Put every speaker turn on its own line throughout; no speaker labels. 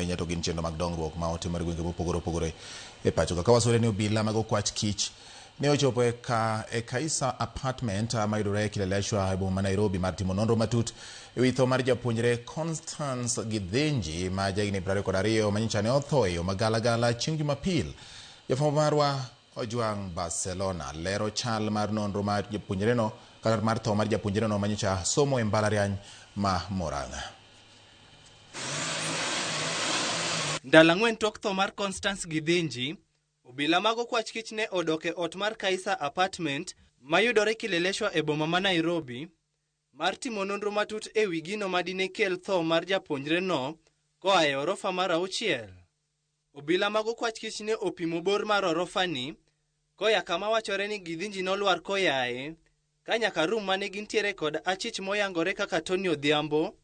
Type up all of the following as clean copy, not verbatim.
Ahinya to gin chenro mag dongruok ma otimore gwenge mopogore opogore e pacho ka. Kawasore ni obila mag okwach kich ne ochopo e, ka, e Kaisa apartment mayudore Kileleshwa e boma ma Nairobi mar timo nonro matut e wi tho mar japuonjre Constance Githinji ma jahigni 22 manyocha ne otho e yo magalagala chieng' Jumapil. Jafwambo marwa Ojwang Barcelona lero chal mar nonro mar japuonjreno kata mar tho mar japuonjreno manyocha somo e mbalariany ma Murang'a.
Ndalo 4 tok tho mar Constance Githinji, obila mag okwach kich ne odok e ot mar Kaisa apartment mayudore Kileleshwa e boma ma Nairobi mar timo nonro matut e wi gino madine kel tho mar japuonjreno koa e orofa mar 6. Obila mag okwach kich ne opimo bor mar orofani koya kama wachore ni Githinji nolwar koyae ka nyaka rum mane gintiere kod achich moyangore kaka Tony Odhiambo.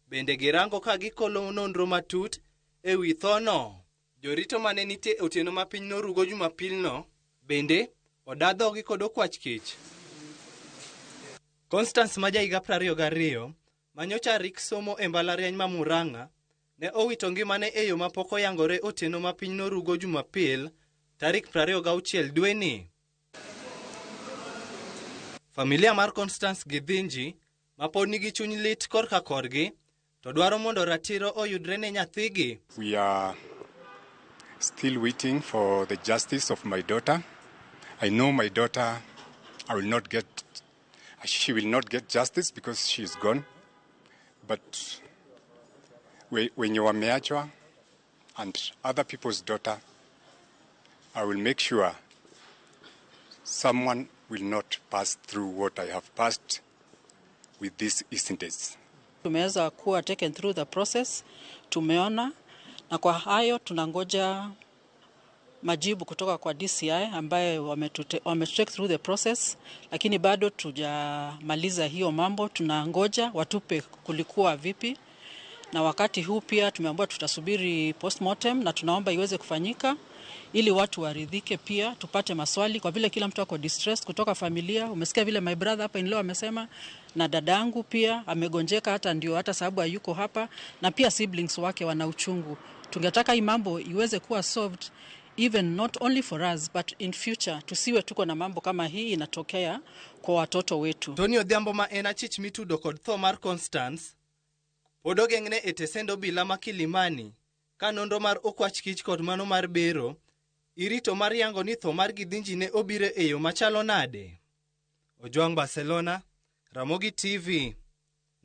Bende girango ka gikolo nonro matut e wi thono. Jorito mane nitie e otieno ma piny norugo Jumapilno bende oda dhogi kod okwach kich. Constance ma jahiga 22 manyocha rik somo e mbalariany ma Murang'a ne owito ngimane e yo mapok oyangore otieno ma piny norugo Jumapil tarik 26 dweni. Familia mar Constance Githinji ma pod nigi chuny lit korka korgi to dwaro mondo ratiro oyudre ne nyathigi.
We are still waiting for the justice of my daughter. I know my daughter, I will not get, she will not get justice because she is gone. But wenye wameachwa and other people's daughter, I will make sure someone will not pass through what I have passed with these incidents.
Tumeweza kuwa taken through the process, tumeona, na kwa hayo tunangoja majibu kutoka kwa DCI ambaye wametutake through the process, lakini bado tujamaliza hiyo mambo. Tunangoja watupe kulikuwa vipi, na wakati huu pia tumeambiwa tutasubiri postmortem na tunaomba iweze kufanyika ili watu waridhike, pia tupate maswali, kwa vile kila mtu ako distressed kutoka familia. Umesikia vile my brother hapa in law amesema, na dadangu pia amegonjeka, hata ndio hata sababu hayuko hapa, na pia siblings wake wana uchungu. Tungetaka hii mambo iweze kuwa solved even not only for us but in future, tusiwe tuko na mambo kama hii inatokea kwa watoto wetu.
Tony Odhiambo ma en achich mitudo kod tho mar Constance pod ogeng'ne e tesend obila ma Kilimani ka nonro mar okwach kich kod mano mar bero irito mar yango ni tho mar Githinji ne obiro e yo machalo nade. Ojwang Barcelona, Ramogi TV.